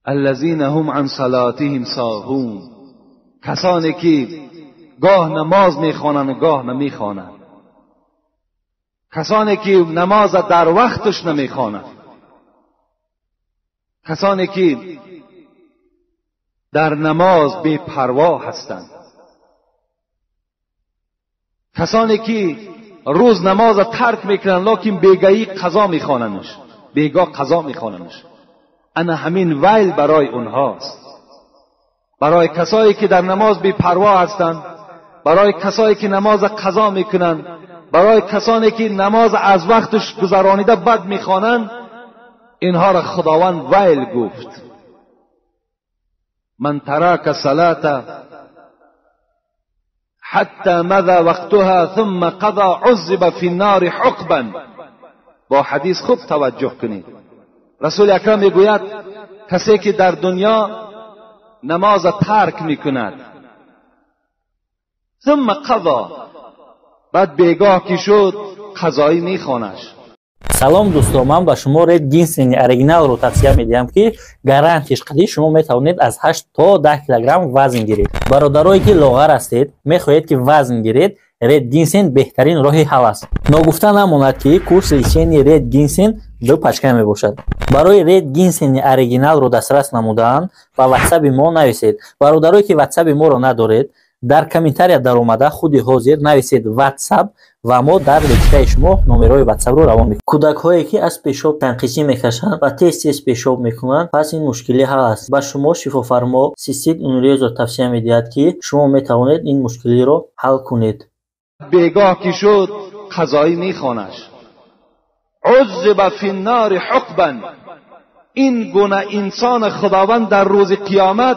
الذین هم عن صلاتهم ساهون، کسانی که گاه نماز میخوانند و گاه نمیخوانند، کسانی که نماز در وقتش نمیخوانند، کسانی که در نماز بی پروا هستند، کسانی که روز نماز ترک میکنند لکن بیگاهی قضا میخوانندش، بیگاه قضا میخوانندش. انا همین ویل برای اونهاست، برای کسایی که در نماز بی پروا هستند، برای کسایی که نماز قضا میکنند، برای کسانی که نماز از وقتش گذرانیده بد میخوانند، اینها را خداوند ویل گفت. من ترک صلاة حتی مضی وقتها ثم قضا عذب فی النار حقبا. با حدیث خوب توجه کنید. رسول اکرم میگوید کسی که در دنیا نماز ترک میکند، ثم قضا، بعد بیگاه که شد قضایی میخوانش. Салом, дӯсто, ман ба шумо Ред Гинсени оригиналро тавсия медиҳам, ки гарантиш қадӣ шумо метавонед аз 8 то 10 килограмм вазн гиред. Бародарое ки лоғар ҳастед, мехоҳед, ки вазн гиред, Ред Гинсен беҳтарин роҳи ҳал аст. Ногуфта намонад, ки курси лечения Ред Гинсен ду пачка мебошад. Барои Ред Гинсени оригиналро дастрас намудан ба ватсаби мо нависед. Бародарое ки ватсаби моро надоред, дар комментария даромада худи ҳозир нависед «ватсап» ва мо дар личкаи шумо номерои ватсапро равон мекунем. Кӯдакҳое ки аз пешоб танқисӣ мекашанд ва тез тез пешоб мекунанд, пас ин мушкилӣ ҳал аст. Ба шумо шифофармо Систит Унрезо тавсия медиҳад, ки шумо метавонед ин мушкилиро ҳал кунед. بیگاه که شد قضایی میخوانش، عذب فی النار حقبا. این گونه انسان خداوند در روز قیامت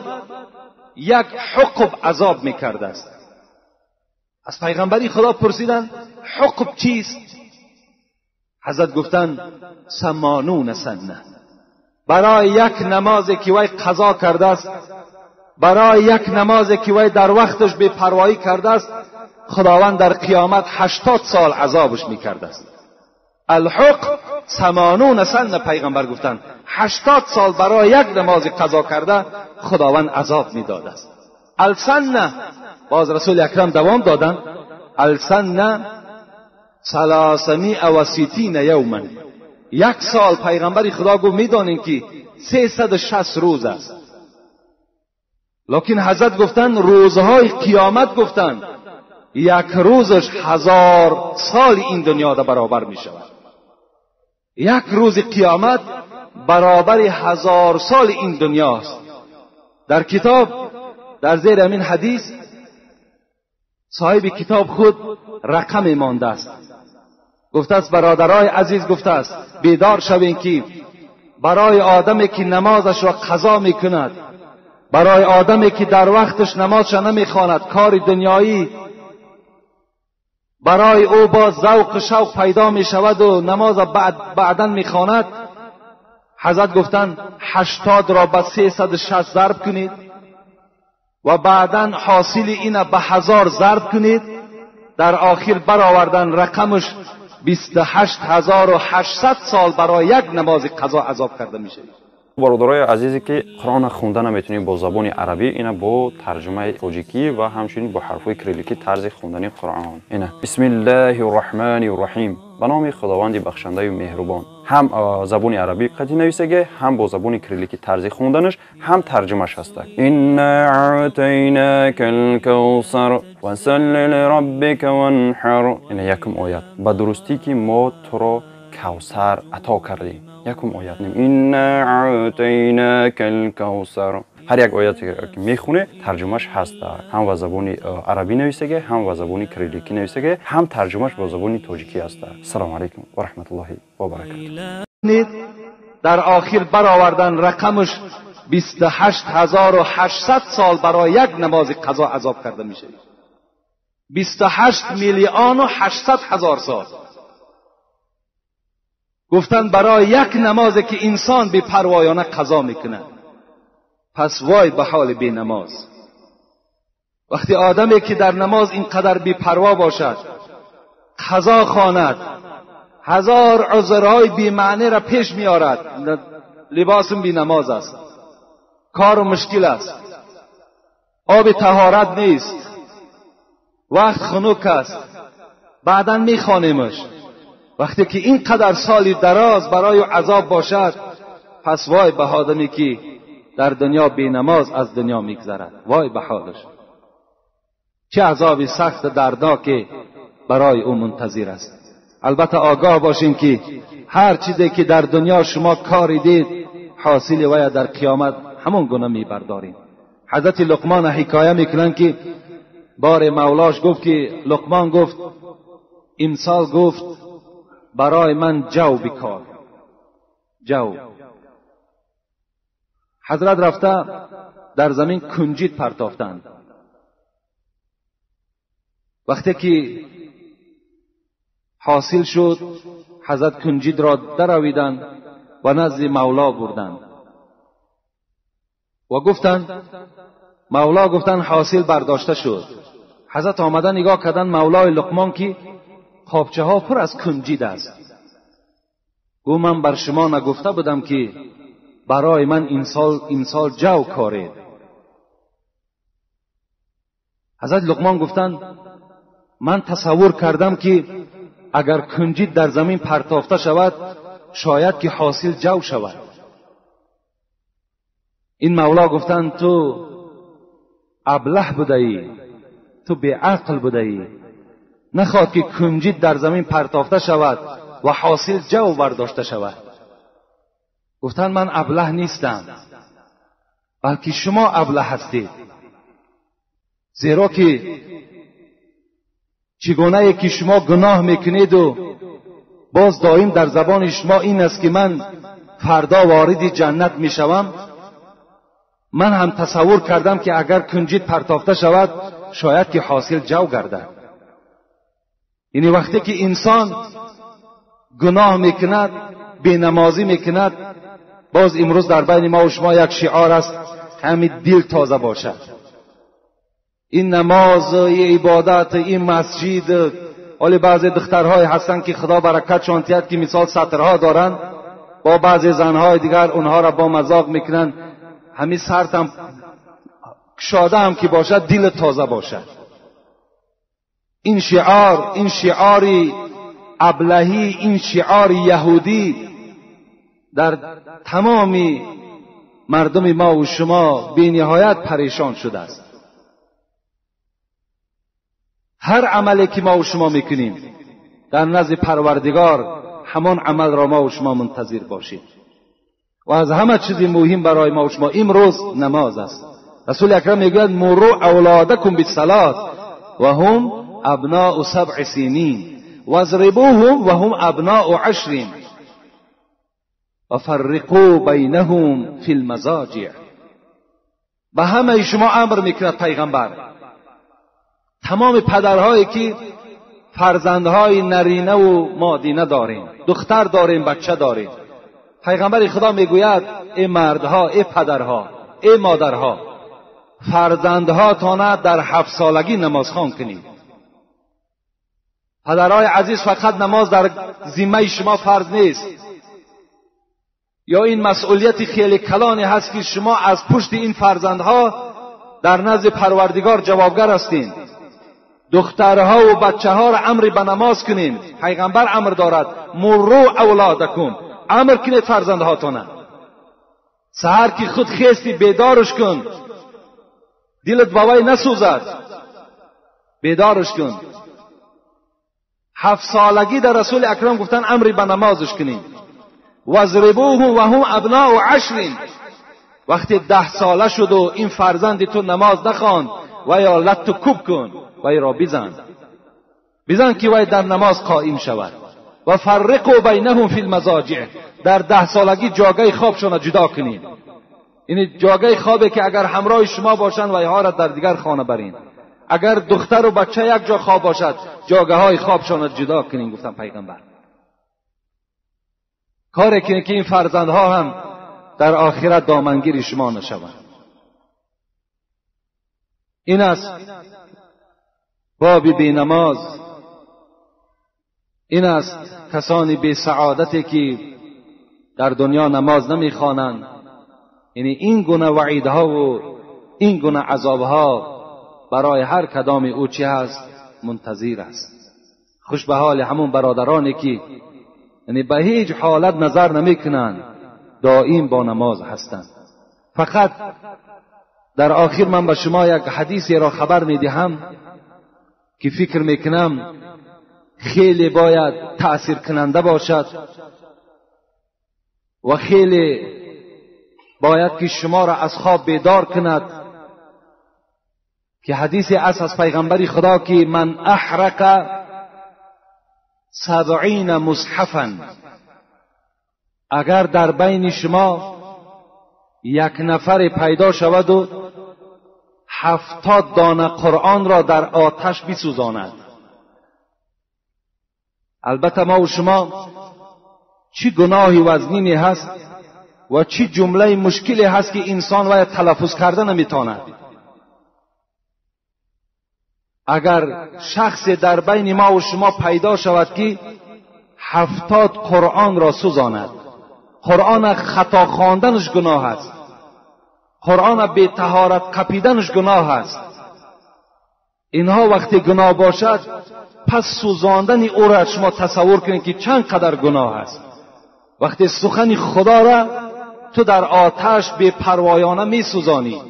یک حقب عذاب میکرده است. از پیغمبری خدا پرسیدند حقب چیست؟ حضرت گفتند ثمانون سنه. برای یک نماز که وی قضا کرده است، برای یک نماز که وی در وقتش بی پروایی کرده است، خداوند در قیامت 80 سال عذابش میکرده است. الحق ثمانون سنه، پیغمبر گفتند 80 سال برای یک نماز قضا کرده خداوند عذاب میداده است. السنه، باز رسول اکرم دوام دادند، السنه 360 یوما. یک سال پیغمبر خدا گفت میدانیم که 360 روز است، لکن حضرت گفتند روزهای قیامت، گفتند یک روزش 1000 سال این دنیا در برابر می شود. یک روز قیامت برابر 1000 سال این دنیاست. در کتاب در زیر همین حدیث صاحب کتاب خود رقم مانده است. گفته است برادرای عزیز، گفته است بیدار شوین که برای آدمی که نمازش را قضا میکند، برای آدمی که در وقتش نمازش نمیخواند، کار دنیایی برای او با ذوق شوق پیدا می شود و نماز بعدا می خواند. حضرت گفتند 80 را به 360 ضرب کنید و بعدا حاصل این به 1000 ضرب کنید. در آخر برآوردن رقمش 28800 سال برای یک نماز قضا عذاب کرده میشه. Бародарои азизе, ки Қуръонро хонда наметунед бо забони арабӣ, ина бо тарҷумаи тоҷикӣ ва ҳамчунин бо ҳарфҳои кирилликӣ тарзи хондани Қуръон. Ина: Бисмиллаҳи рраҳмани рраҳим, ба номи Худованди бахшандаю меҳрубон. Ҳам забони арабӣ қатъи нависаге, ҳам бо забони кирилликӣ тарзи хонданаш, ҳам тарҷумаш ҳаста. Инна аътайнака лкавсар фасалли лираббика ванҳар. Ина якум оят: ба дурустӣ ки мо туро Кавсар ато кардем. Якум оят: инна аътайнака лкавсар. Ҳар як ояте ки мехоне, тарҷумаш ҳаст, ҳам ба забони арабӣ нависаге, ҳам ба забони кирилликӣ нависаге, ҳам тарҷумаш бо забони тоҷикӣ ҳаста. Ассалому алайкум ва раҳматуллоҳи ва баракату. Дар охир баровардан рақамаш 28800 сол барои як намози қазо азоб карда мешавад. 28 миллиону 800 ҳазор сол гуфтанд барои як намозе ки инсон бепарвоёна қазо мекунад. Пас вой ба ҳоли бенамоз. Вақте одаме ки дар намоз инқадар бепарво бошад, қазо хонад, ҳазор узрҳои бемаъне ра пеш меорад. Либосам бенамоз аст. کار مشکل است، آب طهارت نیست، وقت خنک است، بعدا میخوانیمش. وقتی که اینقدر سالی دراز برای عذاب باشد، پس وای به آدمی که در دنیا بی نماز از دنیا میگذرد، وای به حالش، چه عذاب سخت دردناکی برای او منتظر است. البته آگاه باشیم که هر چیزی که در دنیا شما کاریدید، حاصل وی در قیامت همون گونه میبرداریم. حضرت لقمان حکایه میکنن که بار مولاش گفت که لقمان گفت امسال گفت برای من جو بکار، جو. حضرت رفته در زمین کنجید پرتافتند. وقتی که حاصل شد، حضرت کنجید را درویدند و نزد مولا بردند و گفتند، مولا گفتند حاصل برداشته شد. حضرت آمده نگاه کردن مولای لقمان که قابچه ها پر از کنجید است. گو من بر شما نگفته بودم که برای من امسال جو کارید. حضرت لقمان گفتند من تصور کردم که اگر کنجید در زمین پرتافته شود، شاید که حاصل جو شود. این مولا گفتند تو ابله بودایی، تو بیعقل بودایی، نخواد که کنجید در زمین پرتافته شود و حاصل جو برداشته شود. گفتند من ابله نیستم، بلکه شما ابله هستید، زیرا که چگونه که شما گناه میکنید و باز دائم در زبان شما این است که من فردا وارد جنت میشوم، من هم تصور کردم که اگر کنجید پرتافته شود، شاید که حاصل جو گردد. یعنی وقتی که انسان گناه میکند، بینمازی میکند، باز امروز در بین ما و شما یک شعار است، همین دل تازه باشد. این نماز، این عبادت، این مسجد. ولی بعضی دخترهای هستند که خدا برکتشان تید که مثال سطرها دارند، با بعضی زنهای دیگر اونها را با مذاق میکنن، همین سرتم کشاده هم که باشد دل تازه باشد. این شعار، این شعاری ابلهی، این شعار یهودی در تمام مردم ما و شما بی نهایت پریشان شده است. هر عملی که ما و شما میکنیم در نزد پروردگار، همان عمل را ما و شما منتظر باشیم. و از همه چیزی مهم برای ما و شما امروز نماز است. رسول اکرم میگوید مروا اولادکم بالصلاه و هم ابناء 7 سنین واضربوهم و هم ابناء 10 و فرقوا بینهم فی المضاجع. به همه شما امر میکند پیغمبر، تمام پدرهایی که فرزندهای نرینه و مادینه داریم، دختر داریم، بچه داریم، پیغمبر خدا میگوید ای مردها، ای پدرها، ای مادرها، فرزندها تانه در 7 سالگی نماز خوان کنید. پدرهای عزیز، فقط نماز در ذمه شما فرض نیست، یا این مسئولیت خیلی کلانی هست که شما از پشت این فرزندها در نزد پروردگار جوابگر هستین. دخترها و بچه ها را امر به نماز کنیم. پیغمبر امر دارد مروا اولادکم، امر کنید فرزندهاتانه. سحر که خود خیستی بیدارش کن، دلت با وی نسوزد، بیدارش کن. 7 سالگی در رسول اکرم گفتن امری به نمازش کنیم. واضربوهم و هم ابناء 10. وقتی 10 ساله شد و این فرزند تو نماز نخواند و یا لت کوب کن، وی را بزن، بزن که وی در نماز قائم شود. و فرقوا بینهم فی المضاجع، در 10 سالگی جاگه خوابشان را جدا کنید. یعنی جاگه خوابی که اگر همراه شما باشند ویها را در دیگر خانه برین، اگر دختر و بچه یک جا خواب باشد جاگه های خوابشان را جدا کنین. گفتم پیغمبر کاری کنید که این فرزندها هم در آخرت دامنگیر شما نشوند. این است باب بی نماز، این است کسانی بی سعادتی که در دنیا نماز نمیخوانند یعنی این گونه وعیدها و این گونه عذابها برای هر کدام او چی هست؟ منتظر است. خوش به حال همون برادرانی که یعنی به هیچ حالت نظر نمیکنند، دائم با نماز هستند. فقط در آخر من به شما یک حدیثی را خبر میدهم که فکر میکنم خیلی باید تأثیر کننده باشد و خیلی باید که شما را از خواب بیدار کند، که حدیثی است از پیغمبر خدا که من احرق 70 مصحفا، اگر در بین شما یک نفر پیدا شود و 70 دانه قرآن را در آتش بسوزاند. البته ما و شما چی گناهی وزنینی هست و چی جمله مشکلی هست که انسان باید تلفظ کرده نمیتواند. اگر شخص در بین ما و شما پیدا شود که 70 قرآن را سوزاند، قرآن خطا خواندنش گناه است، قرآن بی طهارت قپیدنش گناه است، اینها وقتی گناه باشد پس سوزاندن او را شما تصور کنید که چند قدر گناه است. وقتی سخن خدا را تو در آتش بی پروایانه می سوزانی.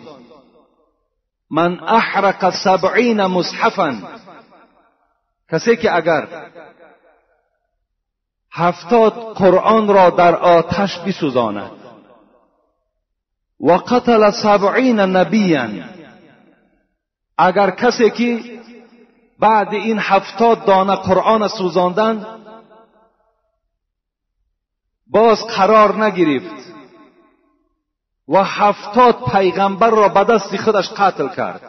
من احرق 70 مصحفا، کسی که اگر 70 قرآن را در آتش بسوزاند و قتل 70 نبیا، اگر کسی که بعد این 70 دانه قرآن سوزاندن باز قرار نگرفت و 70 پیغمبر را به دست خودش قتل کرد.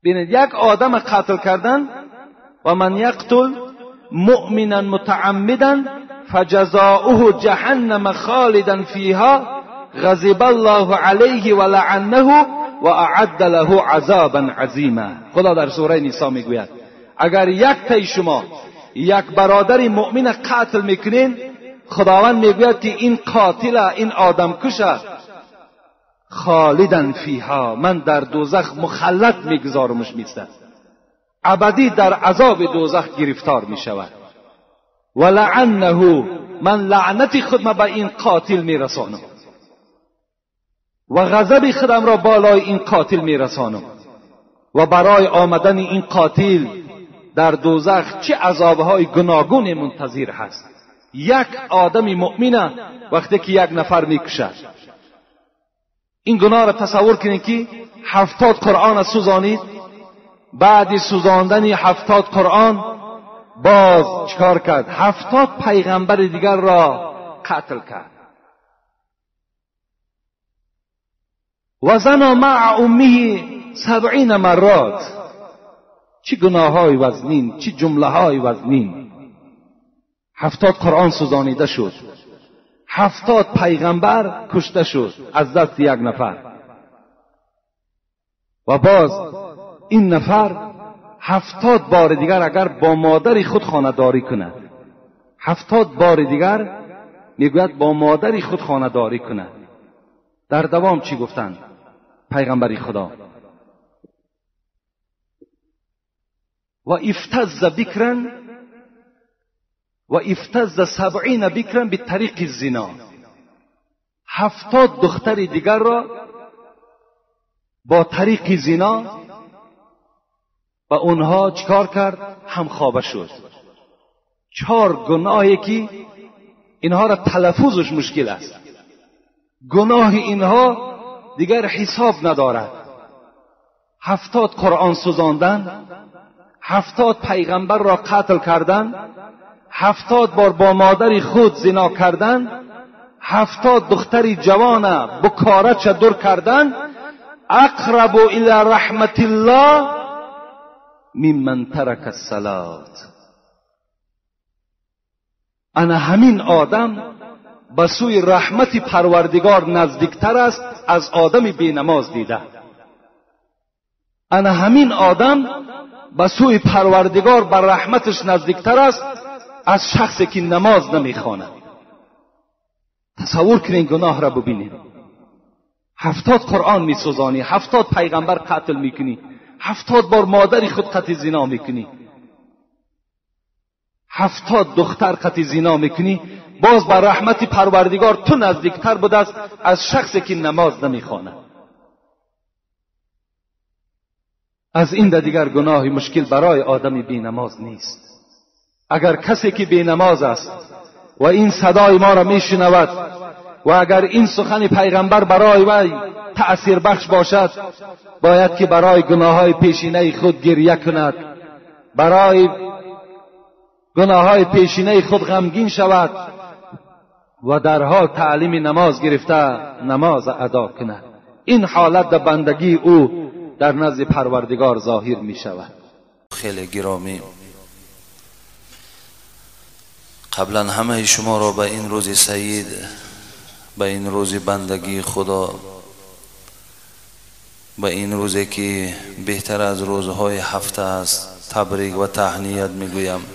ببینید یک آدم قتل کردن، و من یقتل مؤمنا متعمدا فجزاؤه جهنم خالدا فیها غضب الله علیه و لعنه و اعد له عذابا عظیما. خدا در سوره نساء میگوید اگر یک تای شما یک برادر مؤمن قتل میکنین، خداوند میگوید که این قاتل، این آدم کشه، خالدا فیها، من در دوزخ مخلد میگذارمش، میستد ابدی در عذاب دوزخ گرفتار میشود. و لعنه، من لعنت خودم به این قاتل میرسانم و غضب خودم را بالای این قاتل میرسانم و برای آمدن این قاتل در دوزخ چه عذابهای گوناگون منتظر هست. یک آدم مؤمنه وقتی که یک نفر میکشد، این گناه را تصور کنید که 70 قرآن سوزانید، بعد سوزاندن 70 قرآن باز چکار کرد؟ 70 پیغمبر دیگر را قتل کرد. و زنا مع امه 70 مرات. چه گناههای وزنین، چه جمله های وزنین. 70 قرآن سوزانیده شد، 70 پیغمبر کشته شد از دست یک نفر، و باز این نفر 70 بار دیگر اگر با مادر خود خانه داری کند، 70 بار دیگر میگوید با مادر خود خانه داری کند. در دوام چی گفتند پیغمبر خدا؟ و افتز بکرا و افتز 70 بکرا به طریق الزنا. 70 دختر دیگر را با طریق زنا و اونها چکار کرد؟ همخوابه شد. 4 گناهی که اینها را تلفظش مشکل است، گناه اینها دیگر حساب ندارد. 70 قرآن سوزاندن، 70 پیغمبر را قتل کردن، 70 بار با مادر خود زنا کردن، 70 دختر جوان بکاره چدر کردن. اقرب الی رحمت الله ممن ترک الصلاة. انا همین آدم به سوی رحمت پروردگار نزدیکتر است از آدم بی نماز دیده. انا همین آدم به سوی پروردگار بر رحمتش نزدیکتر است از شخصی که نماز نمیخواند. تصور کنین گناه را ببینید. 70 قرآن میسوزانی، 70 پیغمبر قتل میکنی، 70 بار مادری خود قتل زنا میکنی، 70 دختر قتل زنا میکنی، باز بر رحمت پروردگار تو نزدیکتر بوده است از شخصی که نماز نمیخواند. از این دیگر گناه مشکل برای آدم بی نماز نیست. اگر کسی که بی نماز است و این صدای ما را میشنود و اگر این سخن پیغمبر برای وی تأثیر بخش باشد، باید که برای گناههای پیشینه خود گریه کند، برای گناههای پیشینه خود غمگین شود و در حال تعلیم نماز گرفته نماز ادا کند. این حالت در بندگی او در نزد پروردگار ظاهر می شود. خیلی گرامی، قبلا همه شما را به این روز سعید، به این روز بندگی خدا، به این روزی که بهتر از روزهای هفته است تبریک و تهنیت میگویم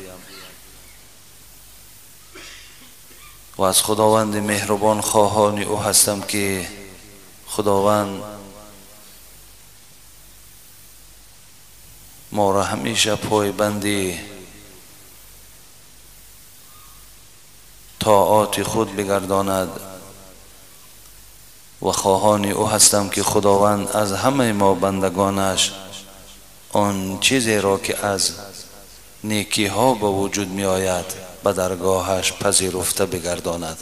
و از خداوند مهربان خواهان او هستم که خداوند ما را همیشه پایبندی طاعات خود بگرداند و خواهان او هستم که خداوند از همه ما بندگانش آن چیزی را که از نیکی ها به وجود می آید به درگاهش پذیرفته بگرداند.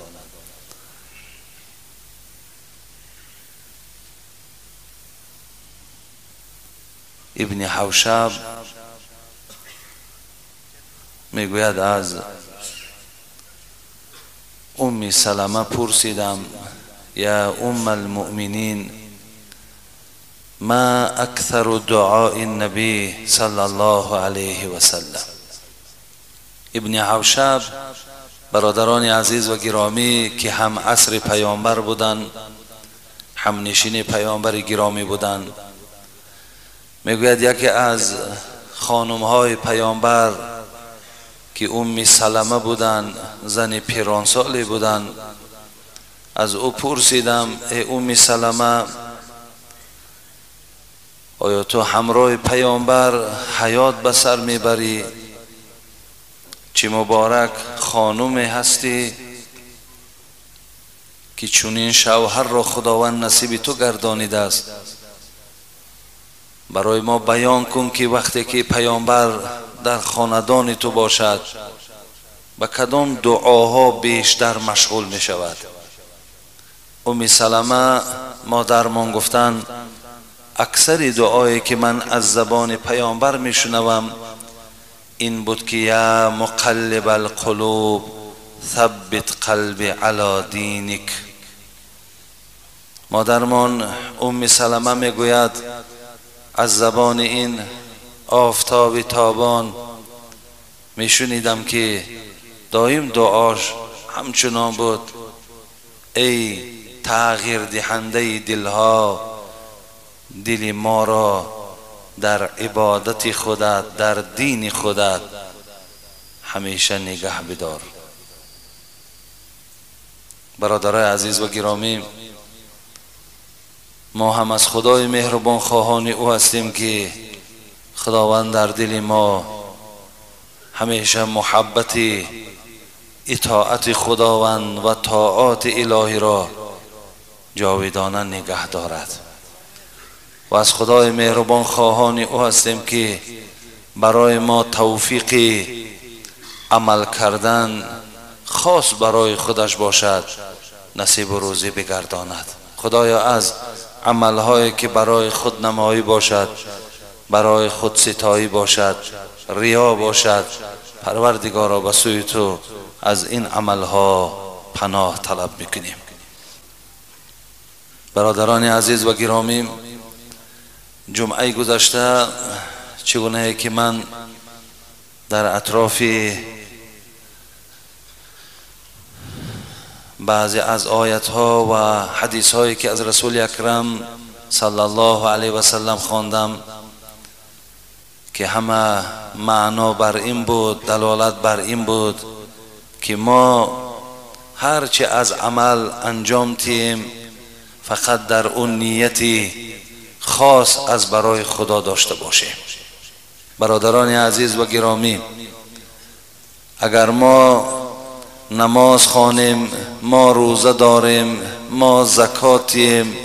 ابن حوشب میگوید از ام سلمه پرسیدم یا ام المؤمنین ما اکثر دعاء النبی صلی الله علیه و سلم. ابن حوشب برادران عزیز و گرامی که هم عصر پیامبر بودند، هم نشین پیامبر گرامی بودند، میگوید یکی از خانمهای پیامبر که ام سلمه بودند، زن پیرانسالی بودند، از او پرسیدم ای ام سلمه، آیا تو همراه پیامبر حیات به سر میبری؟ چه مبارک خانم هستی که چنین شوهر را خداوند نصیب تو گردانیده است. برای ما بیان کن که وقتی که پیامبر در خاندان تو باشد به کدام دعاها بیشتر مشغول می شود؟ ام سلمه مادرمان گفتند اکثر دعایی که من از زبان پیامبر می شنوم این بود که یا مقلب القلوب ثبت قلبی علی دینک. مادرمان ام سلمه می گوید از زبان این آفتاب تابان می شنیدم که دایم دعاش همچنان بود ای تغییر دهنده دلها، دل ما را در عبادت خودت، در دین خودت همیشه نگه بدار. برادرای عزیز و گرامی، ما هم از خدای مهربان خواهان او هستیم که خداوند در دل ما همیشه محبت اطاعت خداوند و طاعات الهی را جاودانه نگه دارد و از خدای مهربان خواهان او هستیم که برای ما توفیق عمل کردن خاص برای خودش باشد نصیب و روزی بگرداند. خدایا از عملهایی که برای خود نمایی باشد، برای خود ستایی باشد، ریا باشد، پروردگارا به سوی تو از این عملها پناه طلب میکنیم. برادران عزیز و گرامی، جمعه گذشته چگونه که من در اطراف بعضی از آیت ها و حدیث هایی که از رسول اکرم صلی الله علیه و سلم خواندم که همه معنا بر این بود، دلالت بر این بود که ما هرچه از عمل انجام تیم فقط در اون نیتی خاص از برای خدا داشته باشیم. برادران عزیز و گرامی، اگر ما نماز خوانیم، ما روزه داریم، ما زکاتیم،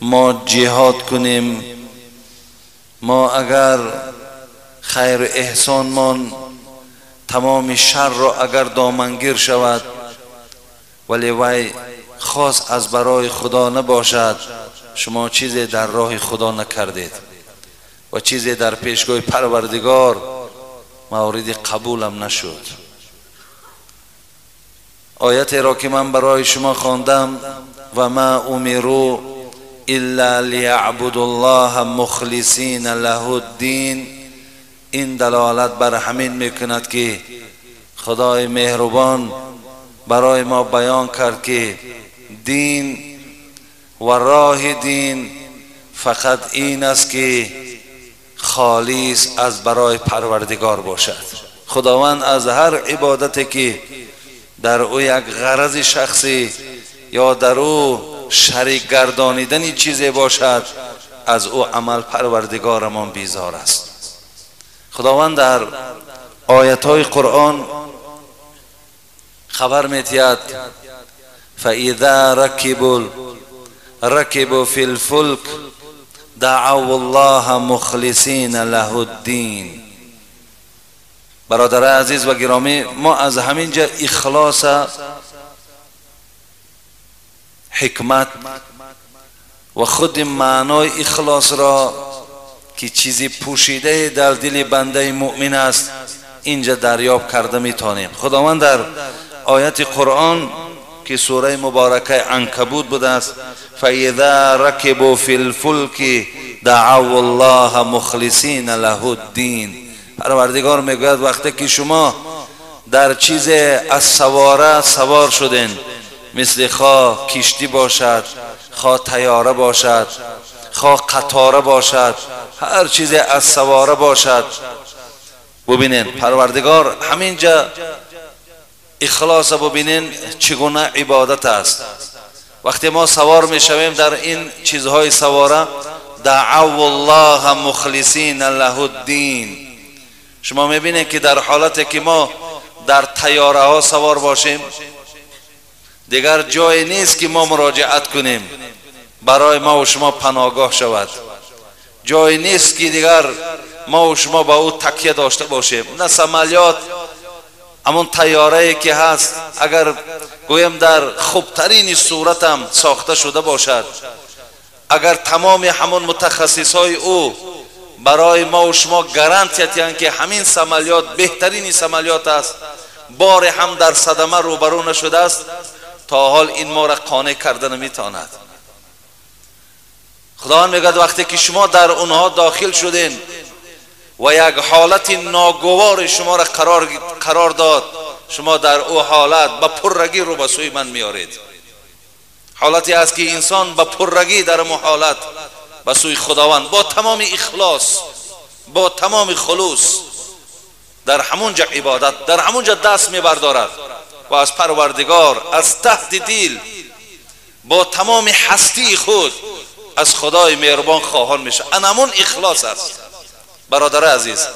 ما جهاد کنیم، ما اگر خیر احسان مان تمام شر را اگر دامنگیر شود ولی وی خاص از برای خدا نباشد، شما چیزی در راه خدا نکردید و چیزی در پیشگاه پروردگار مورد قبولم نشد. آیت را که من برای شما خواندم، و ما امروا الا لیعبدوا الله مخلصین له الدین، این دلالت بر همین میکند که خدای مهربان برای ما بیان کرد که دین و راه دین فقط این است که خالص از برای پروردگار باشد. خداوند از هر عبادتی که در او یک غرض شخصی یا در او شریک گردانیدن چیزی باشد، از او عمل پروردگارمان بیزار است. خداوند در آیت های قرآن خبر میتید، فإذا ركبوا في الفلك دعوا الله مخلصین له الدین. برادر عزیز و گرامی، ما از همینجا اخلاص، حکمت و خود معنای اخلاص را که چیزی پوشیده در دل بنده مؤمن است اینجا دریاب کرده میتونیم. خداوند در آیت قرآن که سوره مبارکه عنکبوت بوده است، فإذا ركبوا في الفلك دعوا الله مخلصین له الدین. پروردگار میگوید وقتی که شما در چیز از سواره سوار شدین، مثل خواه کشتی باشد، خواه طیاره باشد، خواه قطاره باشد، هر چیز از سواره باشد، ببینین پروردگار همینجا اخلاص ببینین چگونه عبادت است. وقتی ما سوار میشویم در این چیزهای سواره، دعوا الله مخلصین له الدین. شما میبینید که در حالتی که ما در طیاره ها سوار باشیم، دیگر جای نیست که ما مراجعت کنیم برای ما و شما پناهگاه شود، جای نیست که دیگر ما و شما با او تکیه داشته باشیم. نه سمالیات، همون طیاره که هست اگر گویم در خوبترین صورت هم ساخته شده باشد، اگر تمام همون متخصص های او برای ما و شما گارانتی تیان که همین سمالیات بهترین سمالیات است، بار هم در صدمه روبرو نشده است، تا حال این ما را قانع کرده نمیتواند. خداوند میگه وقتی که شما در اونها داخل شدین و یک حالت ناگوار شما را قرار داد، شما در او حالت با پررگی رو به سوی من میارید. حالتی است که انسان با پررگی در اون حالت به سوی خداوند با تمام اخلاص، با تمام خلوص در همونجا عبادت، در همونجا دست میبردارد و از پروردگار از تحت دل با تمام هستی خود از خدای مهربان خواهان میشه. انمون اخلاص است برادر عزیز،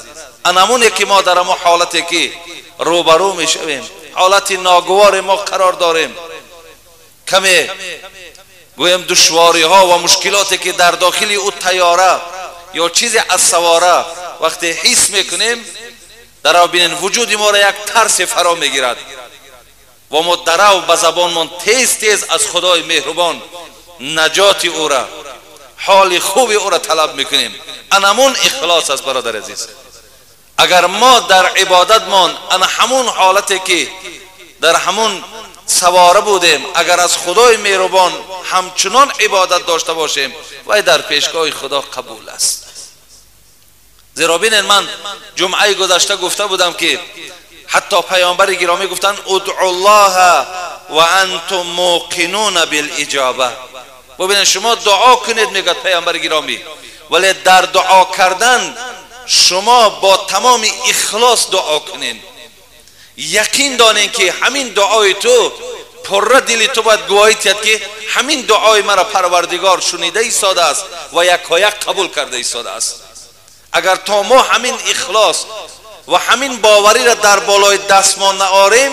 انمون که ما در همون حالتی که روبرو میشویم، حالت ناگوار ما قرار داریم، کمی گویم دشواری ها و مشکلاتی که در داخل او طیاره یا چیزی از سواره وقتی حس میکنیم، در بینین وجود ما را یک ترس فرا میگیرد و ما درو به زبانمان تیز تیز از خدای مهربان نجات او را، حال خوب او را طلب میکنیم. انمون اخلاص است برادر عزیز. اگر ما در عبادتمان ان همون حالتی که در همون سواره بودیم، اگر از خدای مهربان همچنان عبادت داشته باشیم، و در پیشگاه خدا قبول است. زیرا بینین من جمعه گذشته گفته بودم که حتی پیامبر گرامی گفتن ادعوا الله و انتم موقنون بالاجابه. ببینید شما دعا کنید، میگه پیامبر گرامی، ولی در دعا کردن شما با تمام اخلاص دعا کنید، یقین دانین که همین دعای تو پره دل تو باید گواهی تید که همین دعای مرا پروردگار شنیده ایستاده است و یکایک قبول کرده ایستاده است. اگر تا ما همین اخلاص و همین باوری را در بالای دست ما نآریم،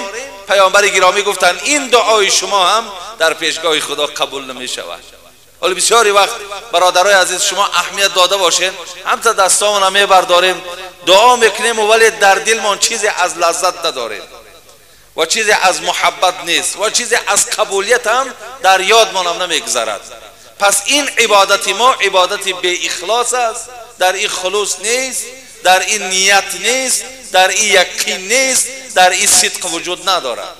پیامبر گرامی گفتند این دعای شما هم در پیشگاه خدا قبول نمی شود. ولی بسیاری وقت برادرای عزیز شما اهمیت داده باشین، هم تا دستامون می برداریم دعا میکنیم ولی در دلمان چیزی از لذت نداریم و چیزی از محبت نیست و چیزی از قبولیت هم در یادمان هم نمیگذرد. پس این عبادت ما عبادت بی اخلاص است، در این خلوص نیست، در این نیت نیست، در این یقین نیست، در این صدق وجود ندارد.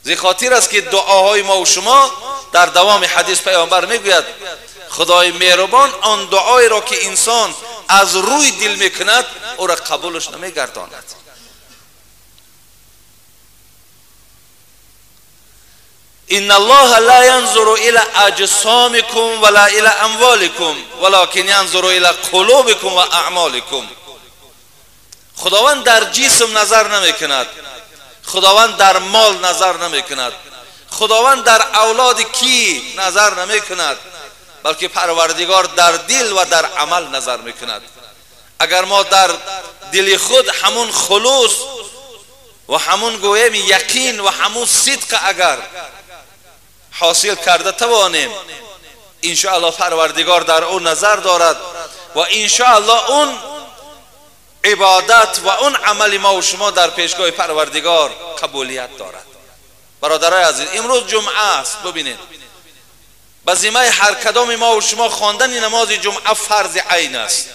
زی خاطر است که دعاهای ما و شما در دوام حدیث پیامبر میگوید خدای مهربان آن دعای را که انسان از روی دل میکند او را قبولش نمیگرداند. ان الله لا ينظر الى اجسامكم ولا الى اموالكم ولكن ينظر الى قلوبكم واعمالكم. خداوند در جسم نظر نمیکند، خداوند در مال نظر نمیکند، خداوند در اولاد کی نظر نمیکند، بلکه پروردگار در دل و در عمل نظر میکند. اگر ما در دل خود همون خلوص و همون گویم یقین و همون صدق اگر حاصل کرده توانیم، انشاءالله پروردگار در اون نظر دارد و انشاءالله اون عبادت و اون عمل ما و شما در پیشگاه پروردگار قبولیت دارد. برادرای عزیز، امروز جمعه است. ببینید به ذمه هر کدام ما و شما خواندن نماز جمعه فرض عین است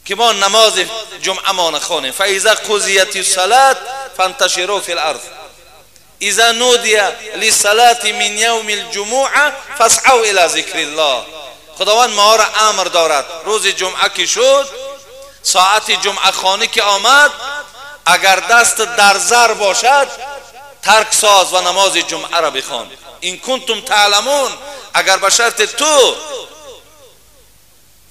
که ما نماز جمعه ما نخوانیم. فاذا قضیت الصلاه فانتشروا فی الارض اذا نودی للصلاه من یوم الجمعه فاسعوا الى ذکر الله. خداوند ما را امر دارد روز جمعه که شد، ساعت جمعه خوانی که آمد، اگر دست در زر باشد ترک ساز و نماز جمعه را بخوان. این کنتم تعلمون، اگر به شرط تو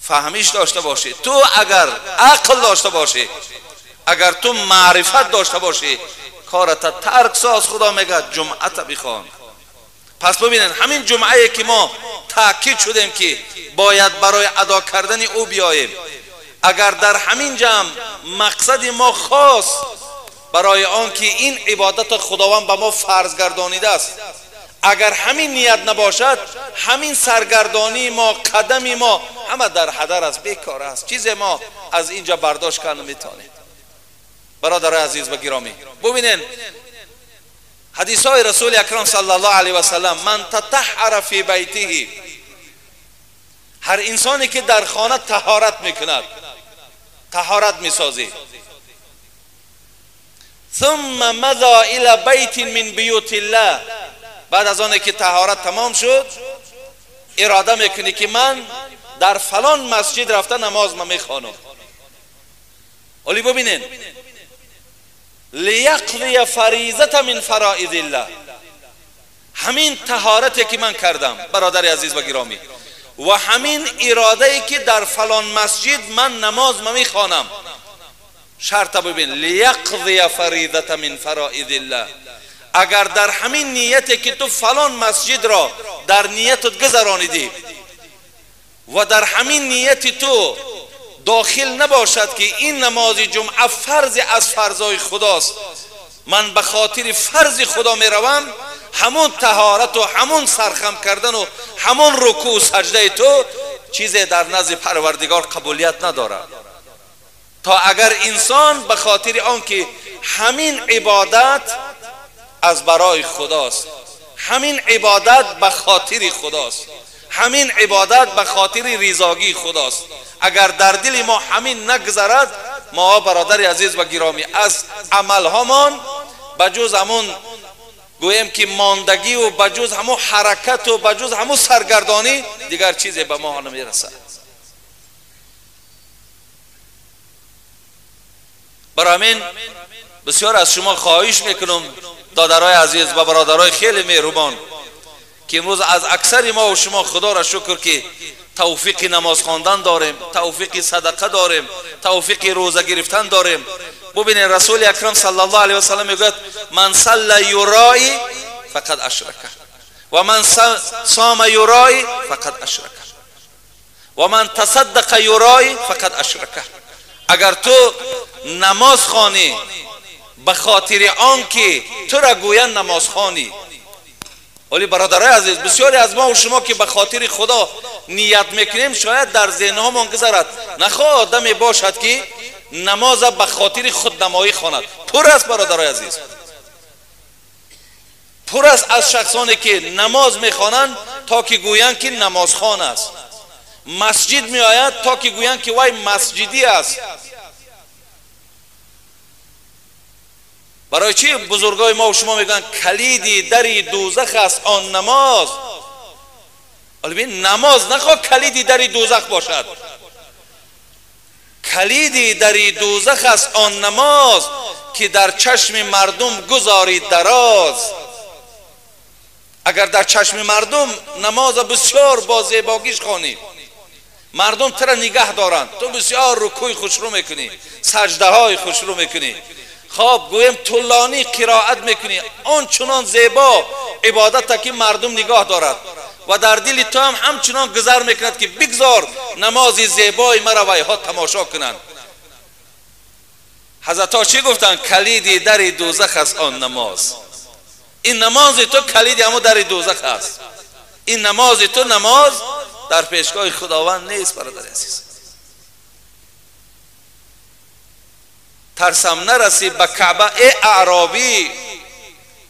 فهمیش داشته باشی، تو اگر عقل داشته باشی، اگر تو معرفت داشته باشی، کارت ترک ساز، خدا میگه جمعه تا بخوان. پس ببینن همین جمعه که ما تاکید شدیم که باید برای ادا کردن او بیاییم، اگر در همین جمع مقصد ما خاص برای آن که این عبادت خداوند به ما فرض گردانیده است، اگر همین نیت نباشد، همین سرگردانی ما، قدم ما همه در هدر است، بیکار است، چیز ما از اینجا برداشت کرد نمیتونیم. برادر عزیز و گرامی، ببینین حدیث های رسول اکرم صلی الله علیه و سلم، من تطهر فی بیته، هر انسانی که در خانه طهارت میکند، طهارت میسازی، ثم مضى الى بیت من بیوت الله، بعد از آنه که طهارت تمام شد اراده میکنی که من در فلان مسجد رفته نماز ما میخوانم. ولی ببینین لیقضی فریضة من فرائض الله، همین طهارتی که من کردم برادر عزیز و گرامی، و همین اراده ای که در فلان مسجد من نماز ما میخوانم، شرط ببین لیقضی فریضة من فرائض الله، اگر در همین نیتی که تو فلان مسجد را در نیتت گذرانیدی و در همین نیت تو داخل نباشد که این نماز جمعه فرض از فرضای خداست، من به خاطر فرض خدا میروم، همون طهارت و همون سرخم کردن و همون رکوع و سجده تو چیزی در نزد پروردگار قبولیت ندارد. تا اگر انسان به خاطر آنکه همین عبادت از برای خداست، همین عبادت به خاطر خداست، همین عبادت به خاطر رضاگی خداست، اگر در دل ما همین نگذرد، ما برادر عزیز و گرامی از عملهامان بجز همون گویم که ماندگی و بجز همون حرکت و بجز همون سرگردانی دیگر چیزی به ما نمیرسد. برای همین بسیار از شما خواهش میکنم دادرای عزیز و برادرای خیلی مهربان که امروز از اکثر ما و شما خدا را شکر که توفیق نماز خواندن داریم، توفیق صدقه داریم، توفیق روزه گرفتن داریم. ببینید رسول اکرم صلی الله علیه و سلم میگوید من صلی یرایی فقد اشرک و من صام یرایی فقد اشرک و من تصدق یرایی فقد اشرک. اگر تو نماز خوانی به خاطر آن که تو را گویند نماز خوانی، ولی برادرای عزیز بسیاری از ما و شما که به خاطر خدا نیت میکنیم شاید در ذهنهامون گذرد نخواه آدمی باشد که نماز به خاطر خودنمایی خواند. پر است برادرای عزیز، پر است از شخصانی که نماز میخوانند تا که گویند که نمازخوان است، مسجد میآید تا که گویند که وای مسجدی است. برای چی بزرگای ما و شما میگن کلیدی دری دوزخ است آن نماز؟ ببین نماز نخواه کلیدی دری دوزخ باشد، کلیدی دری دوزخ است آن نماز که در چشم مردم گذاری دراز. اگر در چشم مردم نماز بسیار با زیباگیش خوانی، مردم تو را نگه دارند، تو بسیار رکوع خوشرو میکنی، سجده های خوشرو میکنی، خب گویم طولانی قرائت میکنی، آن چنان زیبا عبادت که مردم نگاه دارد و در دل تو هم همچنان گذر میکند که بگذار نماز زیبای مرا ویها تماشا کنند. حضرت ها چی گفتند؟ کلیدی در دوزخ است آن نماز. این نماز تو کلیدی همو در دوزخ است. این نماز تو نماز در پیشگاه خداوند نیست برادر عزیز. ترسم نرسی به کعبه ای اعرابی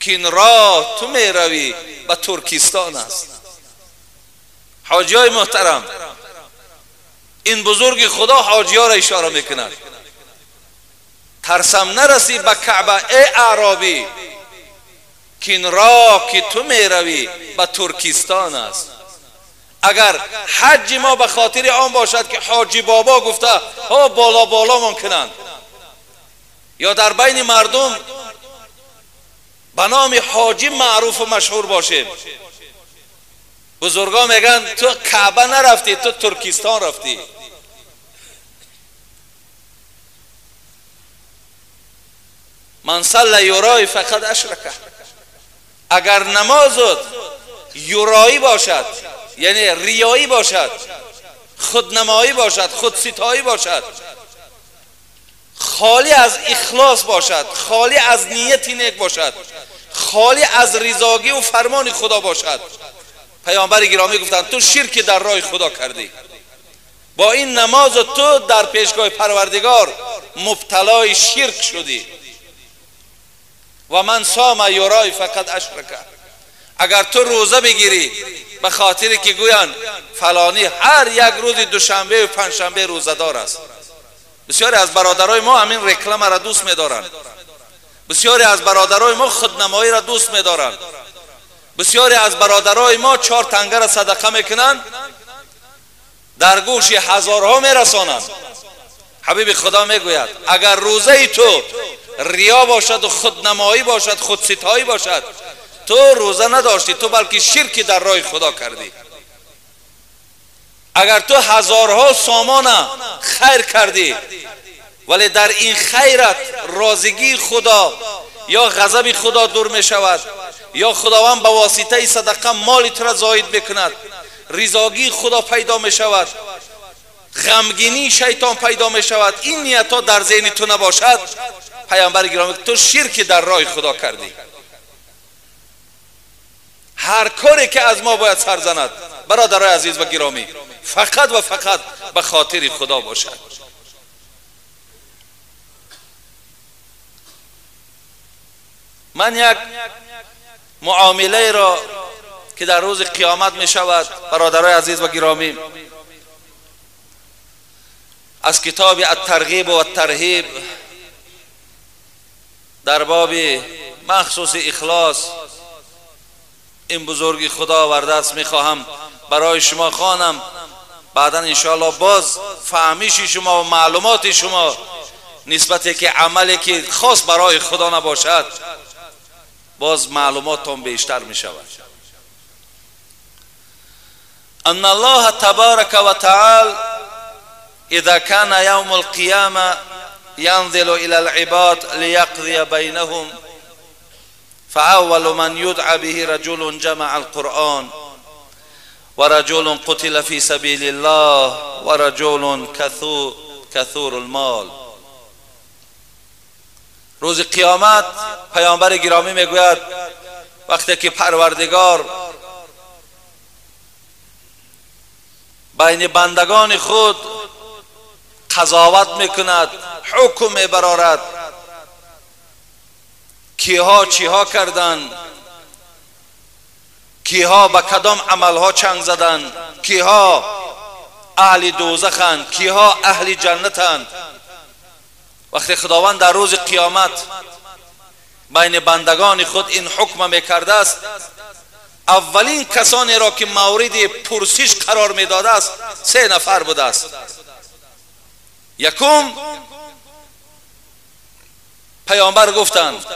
که این راه تو میروی به ترکستان است. حاجی های محترم، این بزرگ خدا حاجی ها را اشاره میکند. ترسم نرسی به کعبه ای اعرابی که این راه که تو میروی به ترکستان است. اگر حج ما به خاطر آن باشد که حاجی بابا گفته ها بالا بالا من کنند، یا در بین مردم به نام حاجی معروف و مشهور باشیم، بزرگا میگن تو کعبه نرفتی، تو ترکستان رفتی. من صلی یرای فقد اشرکه. اگر نمازت یرایی باشد، یعنی ریایی باشد، خودنمایی باشد، خودستایی باشد، خالی از اخلاص باشد، خالی از نیت نیک باشد، خالی از رضاگی و فرمان خدا باشد، پیامبر گرامی گفتند تو شرک در راه خدا کردی. با این نماز تو در پیشگاه پروردگار مبتلای شرک شدی. و من صام یرای فقط اشرک. اگر تو روزه بگیری به خاطر که گویند فلانی هر یک روز دوشنبه و پنجشنبه روزه دار است. بسیاری از برادرای ما همین رکلم را دوست می‌دارند. بسیاری از برادرای ما خودنمایی را دوست می‌دارند. بسیاری از برادرای ما 4 تنگه را صدقه میکنند، در گوش هزارها میرسانند. حبیب خدا میگوید اگر روزه تو ریا باشد و خودنمایی باشد، خودستایی باشد، تو روزه نداشتی، تو بلکه شرکی در راه خدا کردی. اگر تو هزارها سامان خیر کردی ولی در این خیرت رازگی خدا یا غضب خدا دور می شود، یا خداوند به واسطه صدقه مال تو را زاید میکند، رضاگی خدا پیدا می شود، غمگینی شیطان پیدا می شود، این نیت ها در ذهن تو نباشد، پیامبر گرامی تو شرک در راه خدا کردی. هر کاری که از ما باید سر زند برادرای عزیز و گرامی، فقط و فقط به خاطر خدا باشد. من یک معامله را که در روز قیامت می شود برادرای عزیز و گرامی، از کتاب الترغیب و الترهیب در باب مخصوص اخلاص این بزرگی خدا آورده است، میخواهم برای شما خوانم، بعدا انشاءالله باز فهمیش شما و معلومات شما نسبت که عملی که خاص برای خدا نباشد باز معلوماتتان بیشتر می شود. ان الله تبارک و تعالی اذا كان يوم القيامة ينزل إلى العباد ليقضي بينهم فأول من يدعى به رجل جمع القرآن ورجل قتل في سبيل الله ورجل كثور المال. روز قیامت پیامبر گرامی میگوید وقتی که پروردگار بین بندگان خود قضاوت میکند، حکم میبرارد، کیها چیها کردند، کیها به کدام عملها چنگ زدند، کیها اهل دوزخند، کیها اهل جنتند. وقتی خداوند در روز قیامت بین بندگان خود این حکم میکرده است، اولین کسانی را که مورد پرسش قرار میداده است 3 نفر بوده است. یکم، پیامبر گفتند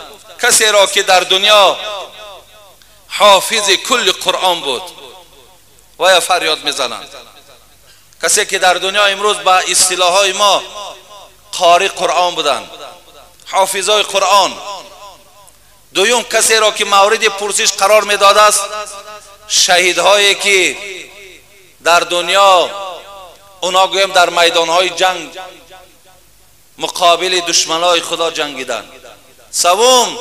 کسی را که در دنیا حافظ کل قرآن بود و یا فریاد میزنند، کسی که در دنیا امروز با اصطلاحهای ما قاری قرآن بودند، حافظای قرآن. دوم، کسی را که مورد پرسش قرار میداده است شهیدهایی که در دنیا اونا گویم در میدانهای جنگ مقابل دشمنای خدا جنگیدند. سوم،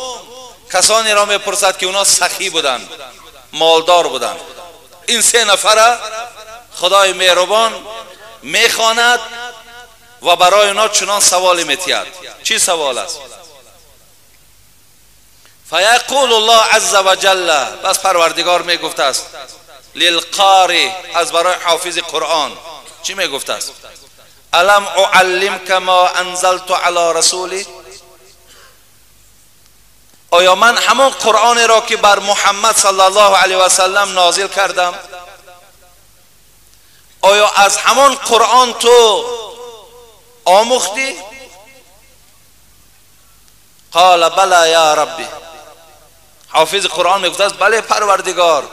کسانی را میپرسد که اونا سخی بودند، مالدار بودند. این 3 نفره خدای مهربان میخواند و برای اونا چنان سوالی میتید. چی سوال است؟ فیقول الله عز وجل، بس پروردگار میگفت است للقاری، از برای حافظ قرآن چی میگفت است؟ الم اعلمک ما انزلت علی رسولی، آیا من همان قرآن را که بر محمد صلی الله علیه و سلم نازل کردم، آیا از همان قرآن تو آموختی؟ قال بلا یا ربی. حافظ قرآن میگفت است بله پروردگار،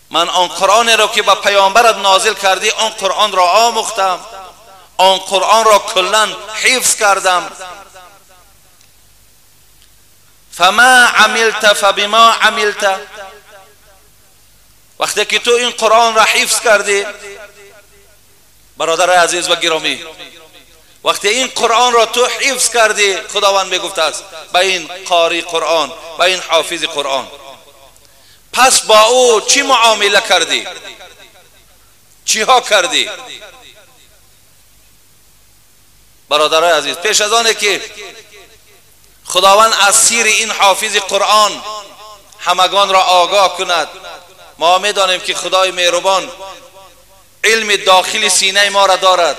من آن قرآن را که به پیامبرت نازل کردی آن قرآن را آموختم، آن قرآن را کلا حفظ کردم. فما عملت فبما عملت، وقتی که تو این قرآن را حفظ کردی، برادر عزیز و گرامی، وقتی این قرآن را تو حفظ کردی، خداوند میگفت است به این قاری قرآن، به این حافظ قرآن، پس با او چی معامله کردی؟ چیها کردی؟ برادرای عزیز، پیش از آنه که خداوند از سیر این حافظ قرآن همگان را آگاه کند، ما میدانیم که خدای مهربان علم داخل سینه ما را دارد.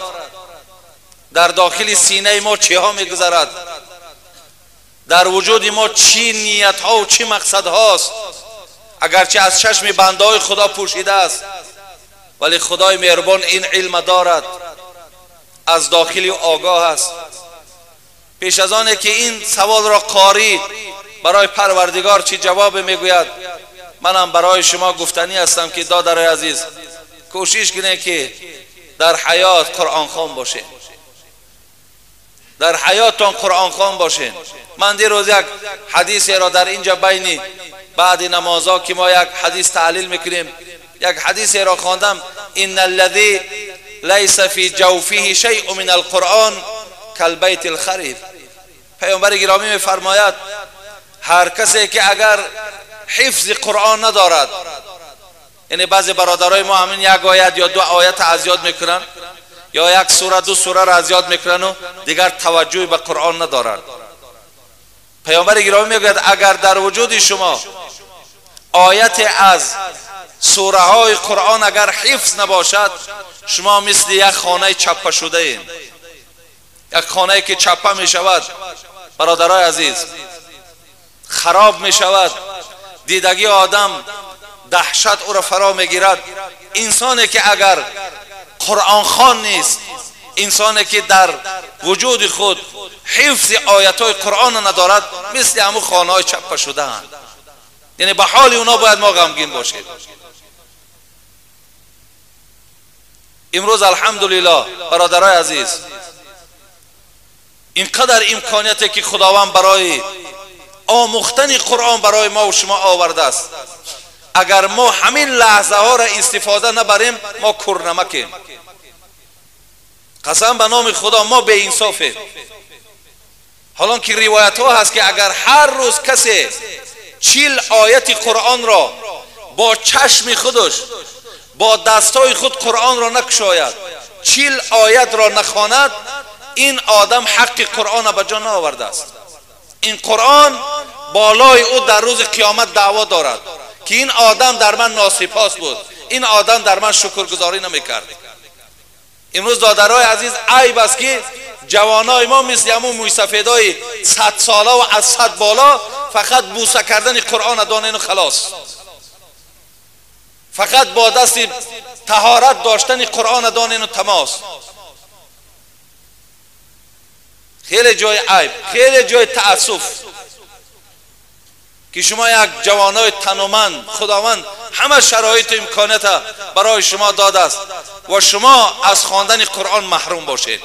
در داخل سینه ما چه ها میگذرد، در وجود ما چی نیت ها و چی مقصد هاست، اگرچه از چشم بنده های خدا پوشیده است، ولی خدای مهربان این علم دارد، از داخلی آگاه است. پیش از آنه که این سوال را قاری برای پروردگار چی جواب میگوید، منم برای شما گفتنی هستم که دادر عزیز، کوشش کنید که در حیات قرآن خوان باشین، در حیاتتان قرآن خوان باشین. من دیروز یک حدیث را در اینجا بینی بعد نمازها که ما یک حدیث تعلیل میکنیم، یک حدیث را خواندم، ان الذی لیس فی جوفه شیء من القرآن کالبیت الخریب. پیامبر گرامی میفرماید هر کسی که اگر حفظ قرآن ندارد، یعنی بعضی برادرای ما همین یک آیت یا دو آیت از یاد میکنن یا یک سوره دو سوره را از یاد میکنن و دیگر توجه به قرآن ندارند. پیامبر گرامی میگوید اگر در وجود شما آیت از سوره های قرآن اگر حفظ نباشد، شما مثل یک خانه چپه شده این، یک خانه که چپه می شود برادرای عزیز، خراب می شود، دیدگی آدم دهشت او را فرا می گیرد. انسانی که اگر قرآن خوان نیست، انسانی که در وجود خود حفظ آیت های قرآن ندارد، مثل همون خانه های چپه شده اند. یعنی به حال اونا باید ما غمگین باشیم. امروز الحمدلله برادرای عزیز، اینقدر امکانیتی که خداوند برای آموختن قرآن برای ما و شما آورده است، اگر ما همین لحظه ها را استفاده نبریم ما کورنمکیم. قسم به نام خدا ما به انصافیم. حالا که روایت ها هست که اگر هر روز کسی 40 آیت قرآن را با چشم خودش با دستای خود قرآن را نکشاید، 40 آیت را نخواند، این آدم حق قرآن را به جا نآورده است. این قرآن بالای او در روز قیامت دعوا دارد که این آدم در من ناسپاس بود، این آدم در من شکرگزاری نمیکرد. امروز دادرای عزیز عیب است که جوانای ما مثل همون مویسفیدای 100 ساله و از 100 بالا فقط بوسه کردن قرآن دانین و خلاص، فقط با دست طهارت داشتن قرآن دانین و تماس. خیلی جای عیب، خیلی جای تأسف که شما یک جوانای تنومند، خداوند همه شرایط و امکانات برای شما داده است و شما از خواندن قرآن محروم باشید.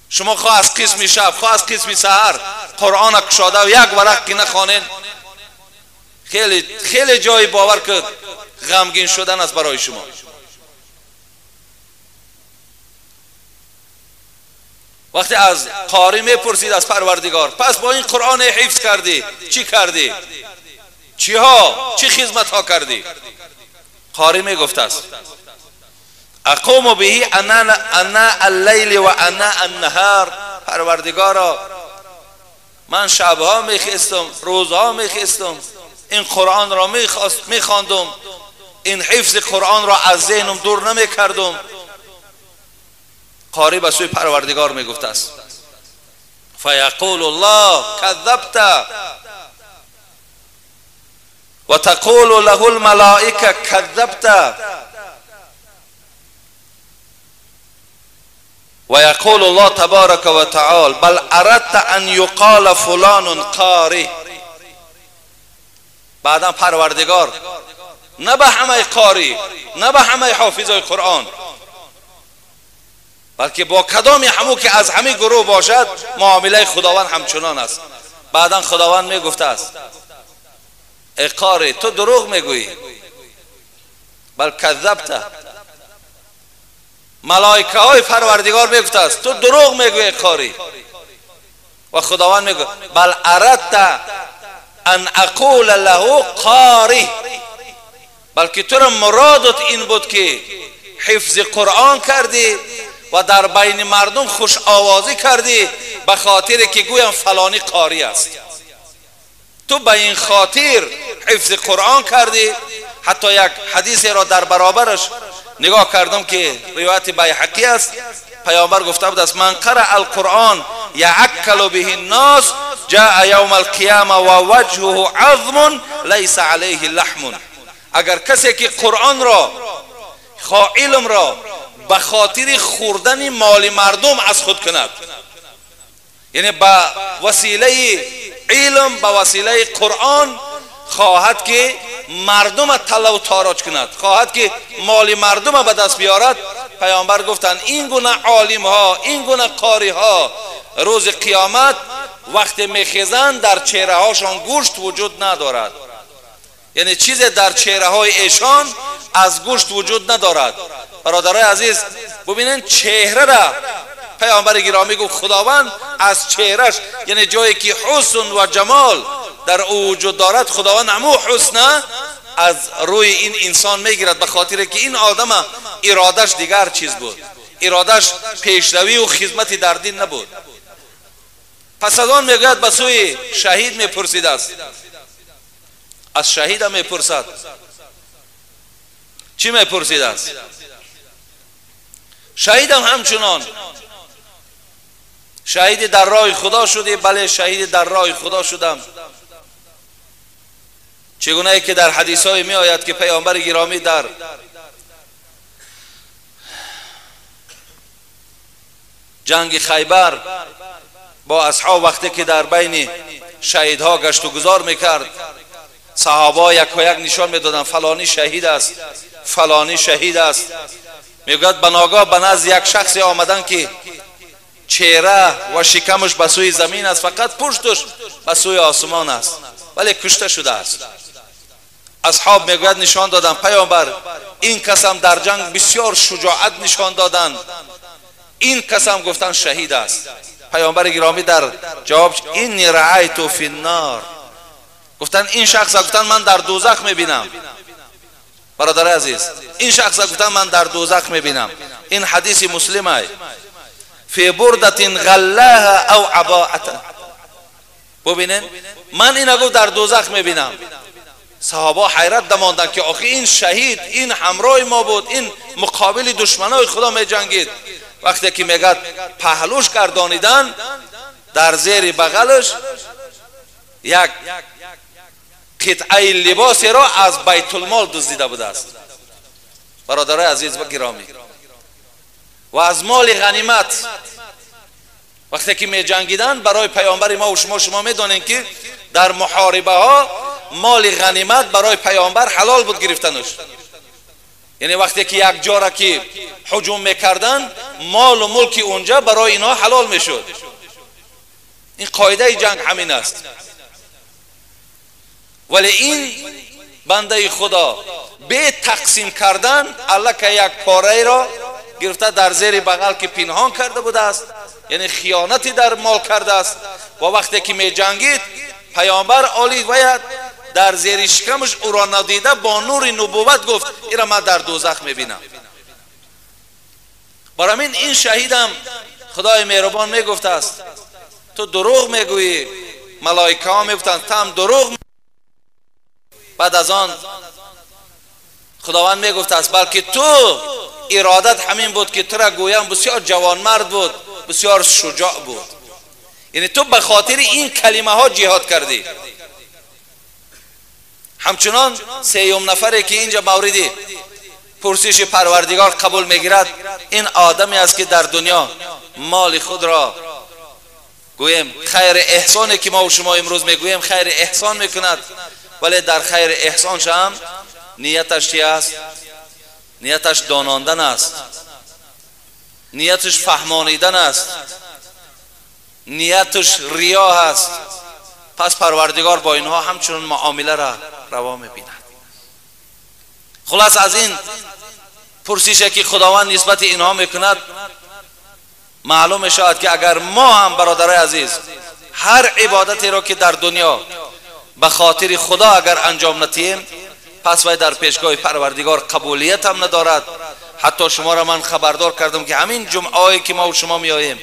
شما خواه از قسم شب، خواه از قسم سحر قرآن کشاده و یک ورق که نخوانید، خیلی خیلی جای باور که غمگین شدن است برای شما. وقتی از قاری میپرسید از پروردگار، پس با این قرآن حفظ کردی چی کردی، چیها، چی خدمت ها کردی؟ قاری میگفت است اقوم به انا اللیل و انا النهار. پروردگارا من شبها میخستم، روزها میخستم، این قرآن را میخواندم، این حفظ قرآن را از ذهنم دور نمیکردم. قاری به سوی پروردگار میگفت است فیقول الله کذبت و تقول له الملائکه کذبت و یقول الله تبارک و تعالی بل اردت ان یقال فلان قاری. بعدا پروردگار نه به همه قاری، نه به همه حافظای قرآن، بلکه با کدامی همو که از همه گروه باشد معامله خداوند همچنان است. بعدا خداوند میگفته است ای قاری تو دروغ میگویی، بل کذبت. ملائکه های پروردگار میگفته است تو دروغ میگویی ای قاری، و خداوند میگوید بل اردت ان اقول له قاری، بلکه تو را مرادت این بود که حفظ قرآن کردی و در بین مردم خوش آوازی کردی به خاطر که گویم فلانی قاری است. تو به این خاطر حفظ قرآن کردی. حتی یک حدیث را در برابرش نگاه کردم که روایت بیهقی است، پیامبر گفته بود است من قرأ القرآن یعکل به الناس جاء یوم القیامه و وجهه عظم لیس علیه لحم. اگر کسی که قرآن را، خواه علم را به خاطر خوردن مال مردم از خود کند، یعنی به وسیله علم، به وسیله قرآن خواهد که مردم طلا و تاراج کند، خواهد که مال مردم به دست بیارد، پیامبر گفتند این گونه عالم ها، این گونه قاری ها روز قیامت وقتی میخیزند در چهره هاشان گوشت وجود ندارد، یعنی چیز در چهره های ایشان از گوشت وجود ندارد. برادرای عزیز ببینن چهره را پیامبر گرامی گفت خداوند از چهرش، یعنی جایی که حسن و جمال در او وجود دارد، خداوند همو حسن از روی این انسان میگیرد، به خاطر که این آدم ارادش دیگر چیز بود، ارادش پیشروی و خدمت در دین نبود. پس از آن میگوید به سوی شهید میپرسید است، از شهید هم میپرسد. چی میپرسید است؟ شهید هم همچنان شهید در راه خدا شدی؟ بله شهید در راه خدا شدم. چگونه ای که در حدیث های می آید که پیامبر گرامی در جنگ خیبر با اصحاب وقتی که در بین شهیدها گشت و گذار میکرد، صحابه یک و یک نشان میدادن فلانی شهید است، فلانی شهید است. میگوید بناگاه به نزد یک شخصی آمدن که چهره و شکمش به سوی زمین است، فقط پشتش به سوی آسمان است، ولی کشته شده است. اصحاب میگوید نشان دادن پیامبر این کسم در جنگ بسیار شجاعت نشان دادن، این کسم گفتن شهید است. پیامبر گرامی در جواب اینی رأیت فی النار، گفتن این شخص گفتن من در دوزخ میبینم. برادر عزیز، این شخص گفتن من در دوزخ میبینم. این حدیث مسلم است. فی بردة غلاها او عباءة. ببینین من اینا گفت در دوزخ میبینم. صحابه حیرت دماندن که آخه این شهید، این همراه ما بود، این مقابل دشمنای خدا میجنگید. وقتی که میگد پهلوش گردانیدن، در زیر بغلش یک قطعه لباسی را از بیت المال دزدیده بوده است. برادرای عزیز و گرامی، و از مال غنیمت وقتی که می جنگیدن برای پیامبر ما و شما میدانین که در محاربه ها مال غنیمت برای پیامبر حلال بود گرفتنش. یعنی وقتی که یک جا را که هجوم میکردن، مال و ملک اونجا برای اینها حلال میشد. این قاعده جنگ همین است. ولی این بنده خدا به تقسیم کردن الله یک پاره را گرفته در زیر بغل که پنهان کرده بوده است، یعنی خیانتی در مال کرده است. و وقتی که می جنگید پیامبر عالی باید در زیر شکمش او را ندیده با نور نبوت گفت ایرا من در دوزخ میبینم. برای این شهیدم خدای مهربان میگفت است تو دروغ میگویی، ملائکه ها میگفتند تو هم دروغ. بعد از آن خداوند میگفت است بلکه تو ارادت همین بود که تو را گویم بسیار جوانمرد بود، بسیار شجاع بود، یعنی تو به خاطر این کلمه ها جهاد کردی. همچنان سیوم نفری که اینجا موردی پرسش پروردگار قبول میگیرد، این آدمی است که در دنیا مال خود را گویم خیر احسانی که ما و شما امروز میگوییم خیر احسان میکند، ولی در خیر احسانش هم نیتش چی است؟ نیتش داناندن است، نیتش فهمانیدن است، نیتش ریا است. پس پروردگار با اینها همچنان معامله را روا میبیند. خلاص از این پرسشه که خداوند نسبت اینها میکند معلوم شود که اگر ما هم برادرای عزیز هر عبادتی را که در دنیا به خاطر خدا اگر انجام ندهیم، پس وی در پیشگاه پروردگار قبولیت هم ندارد. حتی شما را من خبردار کردم که همین جمعه که ما و شما میآییم،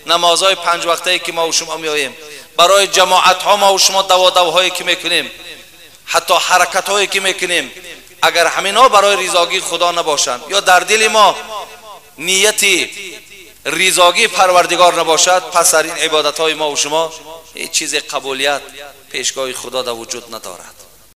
نمازهای 5 وقته که ما و شما میآییم، برای جماعت ها ما و شما دوادوهایی که میکنیم، حتی حرکت هایی که میکنیم، اگر همین ها برای رضاگی خدا نباشند یا در دل ما نیتی رضاگی پروردگار نباشد، پس در این عبادت های ما و شما هیچ چیز قبولیت پیشگاه خدا در وجود ندارد.